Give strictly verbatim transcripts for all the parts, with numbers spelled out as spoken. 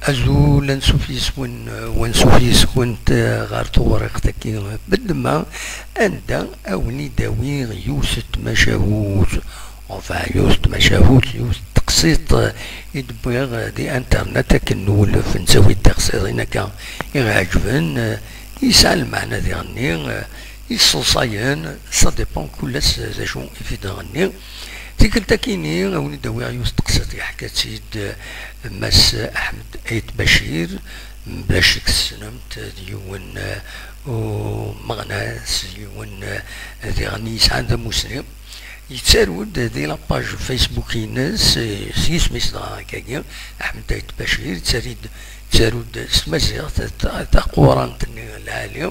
Azul, ansuf yes-wen, wansuf yes-went ɣer tewriqt-agi n ddemma, anda a wen-id-awiɣ yiwet n tmacahut, enfin, yiwet n tmacahut, yiwet n teqsiṭ i d-wwiɣ di internet akken nwulef, nettawi-d tiqsiḍin akka i ɣ-ɛeǧben, yesɛa lmeɛna diɣenni, yesseḍsayen, ça dépend kul ass d acu i t-id-nɣenni. Tikkelt-akini, a wen-id-awiɣ yiwet n teqsiṭ yeḥka-tt-id Mass Aḥmed Ayt Bacir, mebla ccek tessnem-t, d yiwen, uh, umeɣnas, d yiwen, uh, diɣen yesɛan tamusni. Yettaru-d di la page Facebook-ines, eh, s yisem-is dɣa akkagi, Aḥmed Ayt Bacir, yettari-d, yettaru-d s tmaziɣt ta-, taqurant-nni lɛali.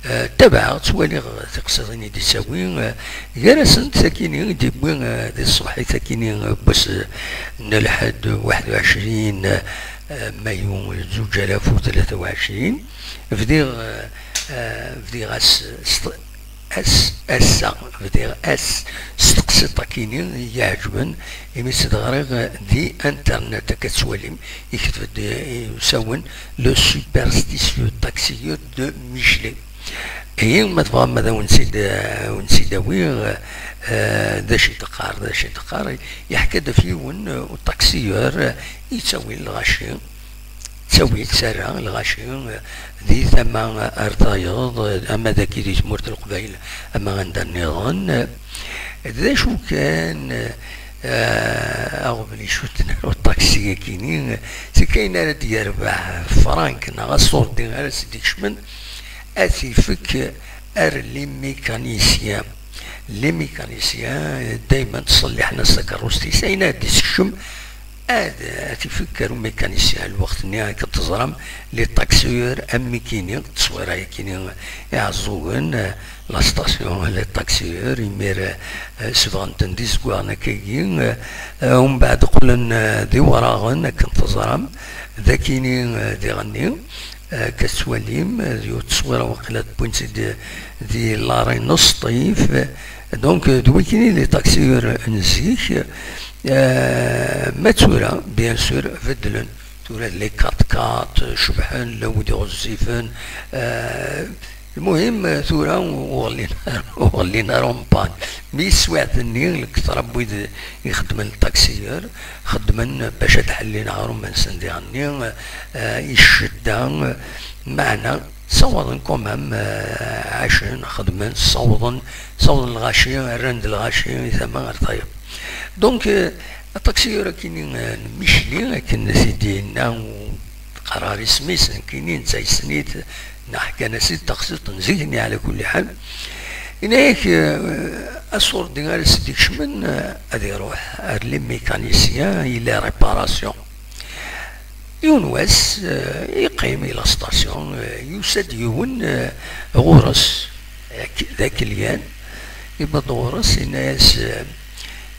Eh, tabaɛeɣ, ttwaliɣ tiqsiḍin i d-yettawi, eh, gar-asent takini i d-yewwi, eh, di tṣebḥit akini n wass, eh, n lḥedd waḥed u ɛecrin, eh, mayu zuǧ alaf u tlata u ɛecrin. Bdiɣ, eh, eh, bdiɣ-as s t-, ass, ass-a, bdiɣ ass s teqsiṭ-akini i yi-iɛeǧben, imi s-d-ɣriɣ di internet, akka tettwalim, yekteb-d, eh, usawen, le superstitieux taxieur de Michelet. Ihi, ma tebɣam ad awen-tt-id, ad awen-tt-id-awiɣ, eh, d acu i d-teqqar, d acu i d-teqqar, yeḥka-d ɣef yiwen, eh, uṭaksiyur, eh, yettawin lɣaci, ttawin, ttarran lɣaci, eh, di tama ar tayeḍ, eh, ama dagi di tmurt n Leqbayel, ama anda nniḍen, eh, d acu kan, eh, aɣbel icudden ar uṭaksi-agi-ni, eh, seg ayen ara d-yerbeḥ frank neɣ aṣurdi ara s-d-ikecmen, ad t-ifek ar les mécaniciens. Les mécaniciens, daymen ttṣelliḥen-as takeṛṛust-is, ayen ara d-isekcem, ad, ad t-ifek ar umécanicien. Lweqt-nni, akken teẓram, les taxeurs am nekkini, tteswira-yakini iɛeẓẓugen, la station, les taxeurs, imir, eh, sebɣen-ten d izeggaɣen akkagi, eh, umbeɛd qqlen, eh, d iwraɣen, akken teẓram, d akini, eh, diɣenni. Eh, akka tettwalim, eh, d yiwet tteswira waqila tewwin-tt-id di Lari n Sṭif. Donc, eh, d wikini les taxeurs n zik, eh, ma d tura, bien sûr, beddlen. Tura d les quatre-quatre, cebḥen, llan wid ɣezzifen, eh, lmuhim, eh, tura ur ɣellin ara, ur ɣellin ara en panne. Mi teswiɛt-nni, lketṛa n wid ixeddmen taxilleurs, xeddmen bac ad ḥellin aɣrum-nsen diɣenni, eh, i ccedda, meɛna ssawaḍen quand même, eh, ɛacen, xedmen, ssawḍen, ssawḍen lɣaci, rran-d lɣaci i tama ar tayeḍ. Donc, eh, aṭaksiyur akini, eh, n Micli, akken i t-id-yenna u teqqar ɣer isem-is, nekkini netta yessen-it, neɣ ḥkan-as-id taxsiṭ n zik-nni, ɛla kulli ḥal. Yenna-yak, eh, aṣurdi ara s-d-ikecmen, eh, ad iruḥ ar les mécaniciens i les réparations. Yiwen wass, eh, yeqqim i la station, eh, yusa-d yiwen, eh, ɣur-s, eh, d akelyan, yewweḍ ɣur-s, yenna-yas, eh,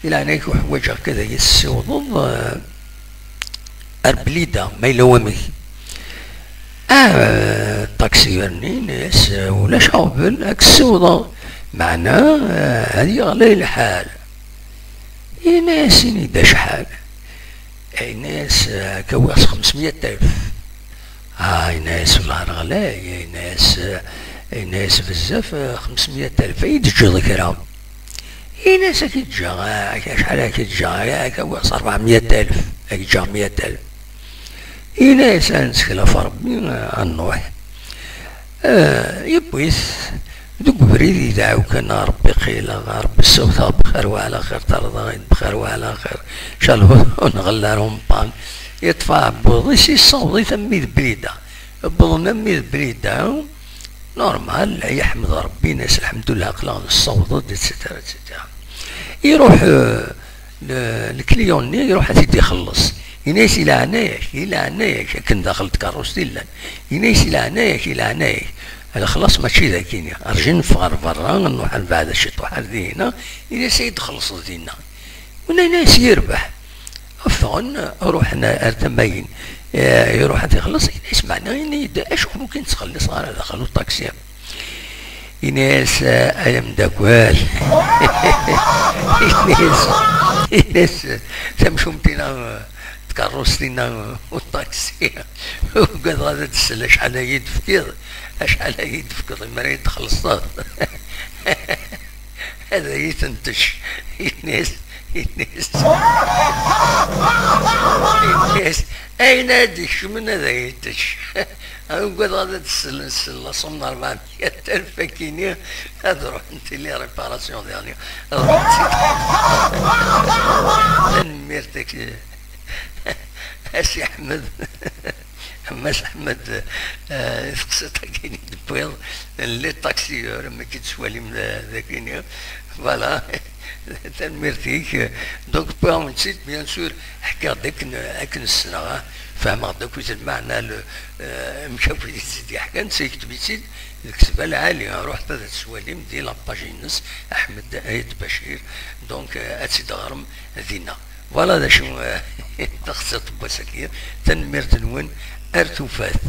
"Di leɛnaya-k, uḥwaǧeɣ-k ad iyi-tessiwḍeḍ, eh, ar Blida, ma yella wamek." Ah, eh, ṭaksiyur-nni yenna-yas, eh, "Ulac aɣbel, ad k-ssiwḍeɣ, meɛna, eh, ad yeɣlay lḥal." Yenna-yas, "Ini-d acḥal." Yenna-yas, "Ad k-awiɣ s xemsmya alef." Ah, yenna-yas, "Wellah ar ɣlay." Yenna-yas, yenna-yas, "Bezzaf, xemsmya alef, ad yi-d-teǧǧeḍ kra." Yenna-yas, "Ad k-id-ǧǧeɣ, ah, acḥal ad k-id-ǧǧeɣ? Ad k-awiɣ s rebɛemya alef, ad k-ǧǧeɣ mya alef." Yenna-yas, "Ad nettkel ɣef Rebbi, ad nruḥ." Eh, yewwi-t deg ubrid, yedɛu kan, "A Rebbi, qila, a Rebbi, ssawteɣ bxir wa ɛla xir, terḍeɣ-d bxir wa ɛla xir, ncallah ur nɣelli ara en panne." Yeṭṭef aɛebbuḍ-is, yessaweḍ-it armi d Blida. Wwḍen armi d Blida, normal, yeḥmed Rebbi, yenna-yas, "Lḥemdullah, aql-aɣ nessaweḍ-d", et cetera, et cetera. Iruḥ, eh, le-, le client-nni iruḥ ad t-id-ixelleṣ. Yenna-yas, "I leɛnaya-k, i leɛnaya-k, akken daxel n tkeṛṛust i llan." Yenna-yas, "I leɛnaya-k, i leɛnaya-k. Lexlaṣ mačči d akini. Rǧu neffeɣ ar berra, nruḥ ar beɛda ciṭuḥ ar dihina." Yenna-yas, "Ad yi-d-txellṣeḍ dinna." Winna yenna-yas, "Yerbeḥ." Ffɣen, ruḥen ar tama-in. Eh, iruḥ ad t-ixelleṣ, yenna-yas, "Meɛna, ini-yi-d, acuɣer ur k-in-ttxelliṣeɣ ara daxel uṭaksi?" Yenna-yas, "Ay ameddakel." Yenna-yas, yenna-yas, "Tamcumt-ina, eh, tkeṛṛust-inna, uṭaksi. Ugadeɣ ad d-tsel acḥal ay iyi-d-tefkiḍ, acḥal ay iyi-d-tefkiḍ, imir ad iyi-d-txellṣeḍ. Ad iyi-ten-tečč. Yenna-yas, yenna-yas, yenna-yas, ayen ad d-ikecmen ad iyi-tečč. Ugadeɣ ad d-tsel, nsel laṣum n rebɛemya alef akkin-nni, ad ruḥent i les réparations dernières. Ad ruḥent. Tanemmirt-ik. A Si Ḥmed, a Mass Ḥmed, eh, teqsiḍ-agi i d-tewwiḍ, les taxieurs, amek i ttwalim d, d akini. Voilà, tanemmirt-ik. Donc, wwiɣ-awen-tt-id, bien sûr, ḥkiɣ-d akken, akken ssneɣ, ah, fehmeɣ-d akk lmeɛna, le, eh, amek akk i tt-id-yeḥkan, s yekteb-itt-id deg ssba lɛali. Ruḥet ad tt-twalim di la page-ines, Ḥmed Ayt Bacir. Donc, eh, ad tt-id-teɣrem dinna. Voilà d acu, eh, d taxsiṭ n wass-agi. Tanemmirt-nwen, ar tufat.